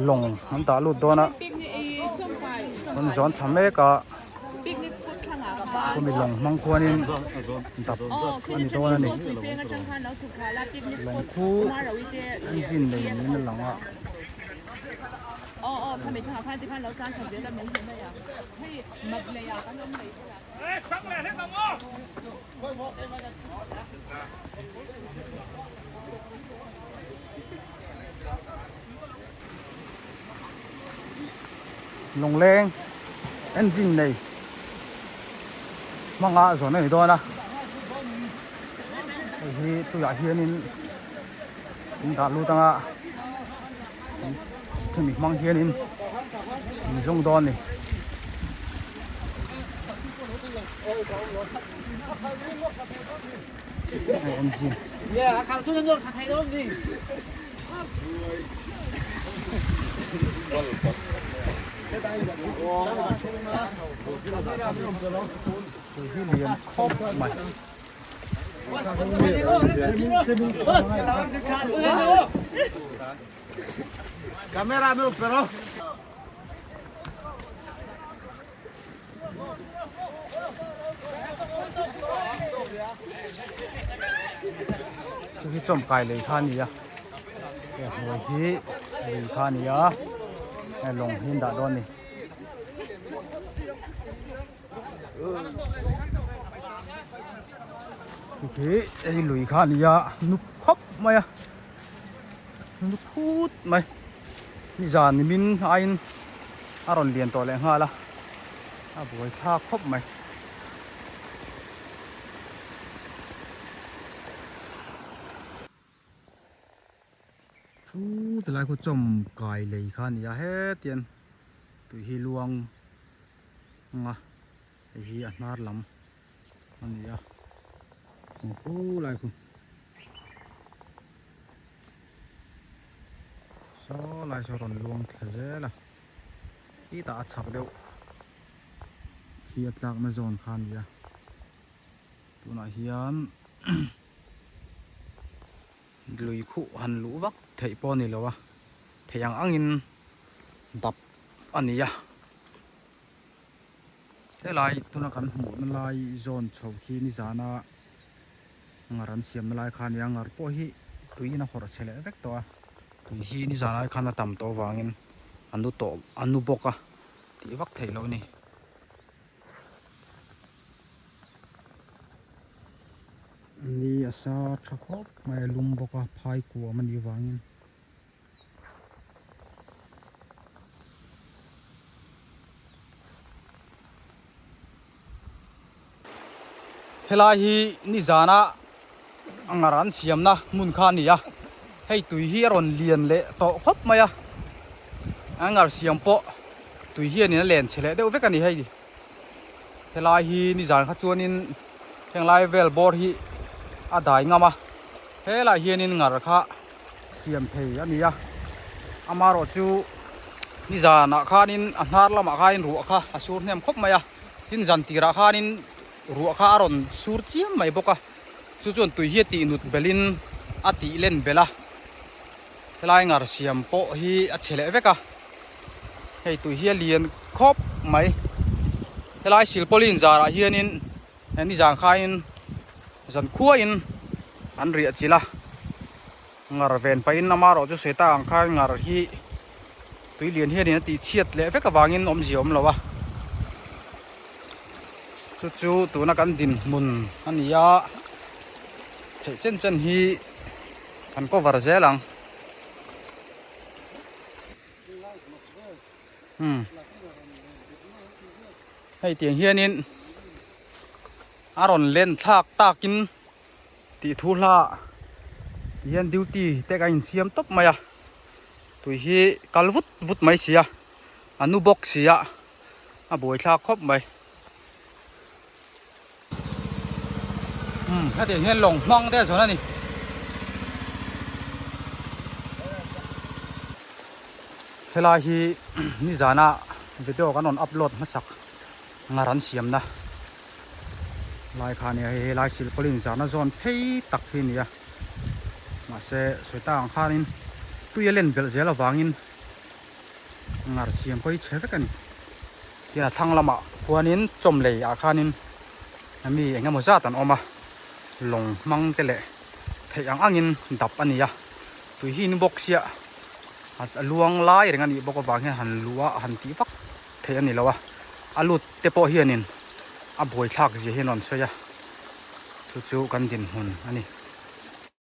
Lawng an dah lut dawn a an zawn thla mek a khumi lawng hmang khuanin dap a ni dawn a ni lawng khu engine nei niin a lang a. Lawngleng engine nei hmanga zawn a ni dawn a hei hi tuiah hianin in dah lut anga hemi hmang hianin an zawng dawn a ni. Engine tui hi lian khawp mai. Chu hi chawmkai lei kha a ni a he hnuai hi lui kha a ni a hei lawng hi an dah dawn a ni. Khi hei lui kha a ni a nup khawp mai a nu phut mai nizan nimin aiin a rawn lian tawh leh nghal a a buai thlak khawp mai. Thu tilai khu chawm kai lei kha a ni a hetian tui hi luang anga hei hi a hnar lam a ni a khu lai khu. Saw lai saw rawn luang thla zel a khitah a chhak deuh khi a tlakna zawn kha a ni a tunah hian lui khuh han luh vak theih pawh a ni lo a theih ang angin dap a ni a helai tuna kan hmuhna lai zawn chho khi nizana. Ngar an siamna lai kha a nia ngar pawh hi tui in a hawrh chhe leh vek tawh a tui hi nizan lai khan a tam tawh avangin a nu tawh a nu bawk a tih vak theih loh a ni. Ni a sa tha khawp mai a lum bawk a phai kuam a nih avangin. Helai hi nizana ngar an siamna hmun kha a ni a hei tui hi a rawn lian leh tawh khawp mai a a ngar siam pawh tui hianin a len chhe leh deuh vek a ni hei helai hi nizan kha chuanin henglai vel bawr hi a dai ngam a helaiah hianin ngar kha siam thei a ni a amaherawh chu nizanah khanin a hnar lamah khanin ruah kha a sur hnem khawp mai a tin zan tirah khanin ruah kha a rawn sur chiam mai bawk a chu chuan tui hi a tih nut belhin a tih len belh a helai ngar siam pawh hi a chhe leh vek a hei tui hi a lian khawp mai helai silpawlin zarah hianin he nizan khain zan khuain an riah chilh a ngar ven pahin amaherawh chu sawi tak ang khan ngar hi tui lian hianin a tih chhiat leh vek avangin awmzia a awm lo a chu chu tuna kan dinhmun a ni a theih chen chen hi kan cover zel ang umm hei tiang hianin a rawn len thlak takin tih thu hla ti hian duty te ka insiam tawp mai a tui hi kal vut vut mai si a a nu bawk si a a buai thlak khawp mai umm hetiang hian lawng hmang te a zawn a ni. Helai hi nizana video kan rawn upload hmasak ngar an siamna lai kha a nia hei helai silpawlin zahna zawn phei tak hi a ni a mahse sawi tak ang khanin tui a len belh zel avangin. Ngar siam pawh hi chhe vek a ni. Tin a thlang lamah khuanin chawmlei ah khanin mi eng emaw zat an awm a, lawng hmang te leh theih ang angin dap a ni a, tui hi ni bawk sia a luang lai reng a nih bawk avang hian han luh a han tih vak theih a ni lo a, a lut te pawh hianin a buaithlak zia hi an rawn sawi a, chu chu kan dinhmun a ni.